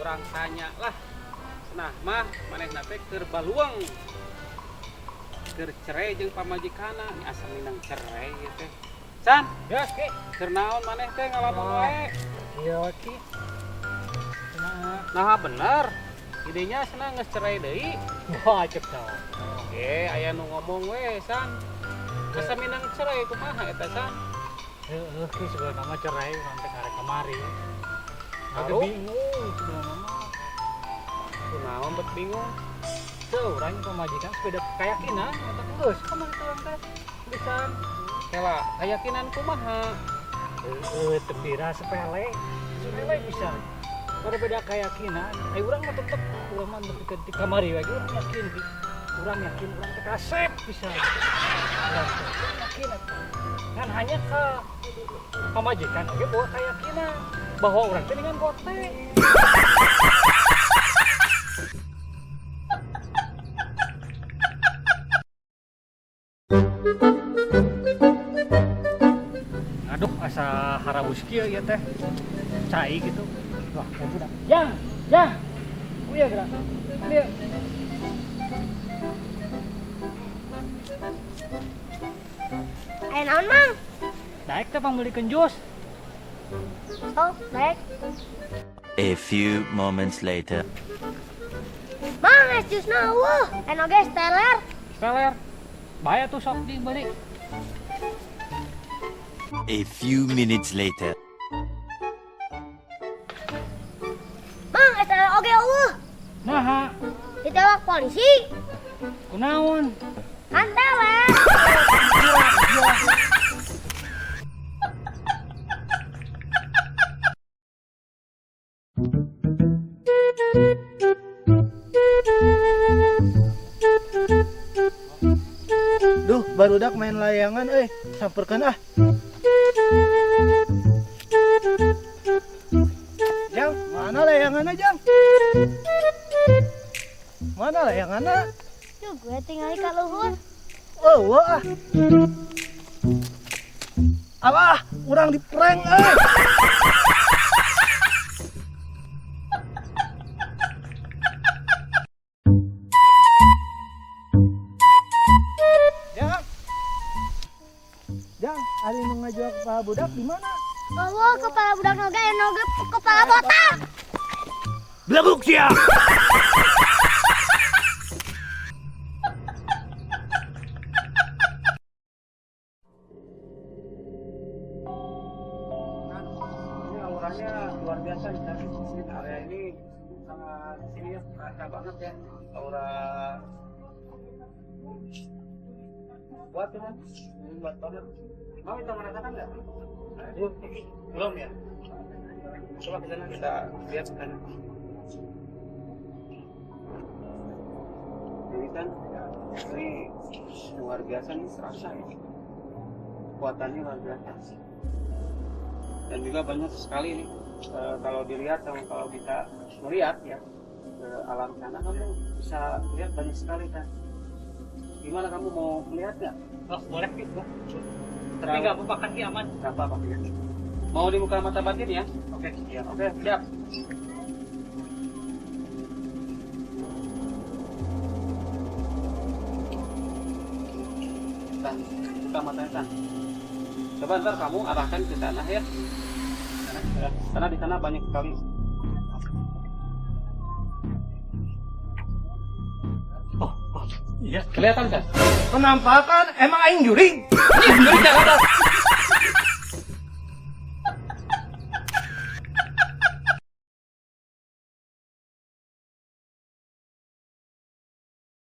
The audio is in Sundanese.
Urang tanya lah. Nah mah manehna teh keur baluang. Keur cerai jeung pamajikanna, ni asa minang cerai ieu teh. San, Ya, Ki. Keur naon maneh teh ngalamun Oh. wae? Iya, Ki. Kumaha? Nah bener. Idenya cenah geus cerai deui. Wah, cek tau. Oke, aya nu ngomong we, San. Asa minang cerai kumaha eta, San? Heeh, Ki, sebenarnya mah cerai urang teh karek kamari. Agak Lalu? Bingung sebenarnya mah. Kunaon bet bingung? Teu, urang pamajikan sepeda keyakinan eta geus kamari teh urang teh. Pisan. Kela, keyakinan kumaha? Heeh, teu pira sepele. Sepele bisa. Berbeda keyakinan. Ai urang mah tetep urang mah nepi ka di kamari we urang yakin, Ki. Urang yakin urang teh kasep pisan. Urang teh yakin eta. Kan hanya ke pamajikan oge bawa keyakinan bahwa urang teh dengan gote. Aduh, asa harabus kieu ieu teh. Cai gitu. Wah, kayak budak. Jang, jang. Uya gerak. Lihat. Aya naon, Mang? Daek teh pangmeulikeun jus. Oh, baik. A few moments later. Mang, es jusna eueuh. Aya oge steler. Steler. Bahaya tuh sok dibeli. A few minutes later. Mang, es teler oge eueuh. Naha, Ditewak polisi. Kunaon? Kan teler. Duh, barudak main layangan euy. Samperkeun ah. Jang, mana layanganna, Jang? Mana layanganna? Duh, gue tinggal ka luhur. Oh, wah ah. Alah, urang di prank euy. Jang. Jang, ari nu ngajual kepala budak di mana? Oh, kepala budak noga aya noga kepala botak. Belaguk sia. Ini auranya luar biasa nih, San. Area ini sangat ini ya, kerasa banget ya aura buat ya, ini buat banget. Mau kita merasakan nggak? Belum, belum ya. Coba ke sana kita lihat ke sana. Ini kan ini luar biasa nih, serasa ya. Kekuatannya luar biasa. Dan juga banyak sekali nih, kalau dilihat sama kalau bisa melihat ya ke alam sana, kamu bisa lihat banyak sekali kan. Gimana, kamu mau melihat nggak? Oh, boleh gitu. Tapi nggak apa-apa kan, Ki, aman. Nggak apa-apa ya. Mau dibuka mata batin ya? Oke. Iya, oke, siap. Tan, buka matanya, Tan. Coba ntar kamu arahkan ke sana ya. Karena di sana banyak sekali. Oh, oh, iya. Kelihatan kan? Penampakan emang aing jurig. Jurig jangan.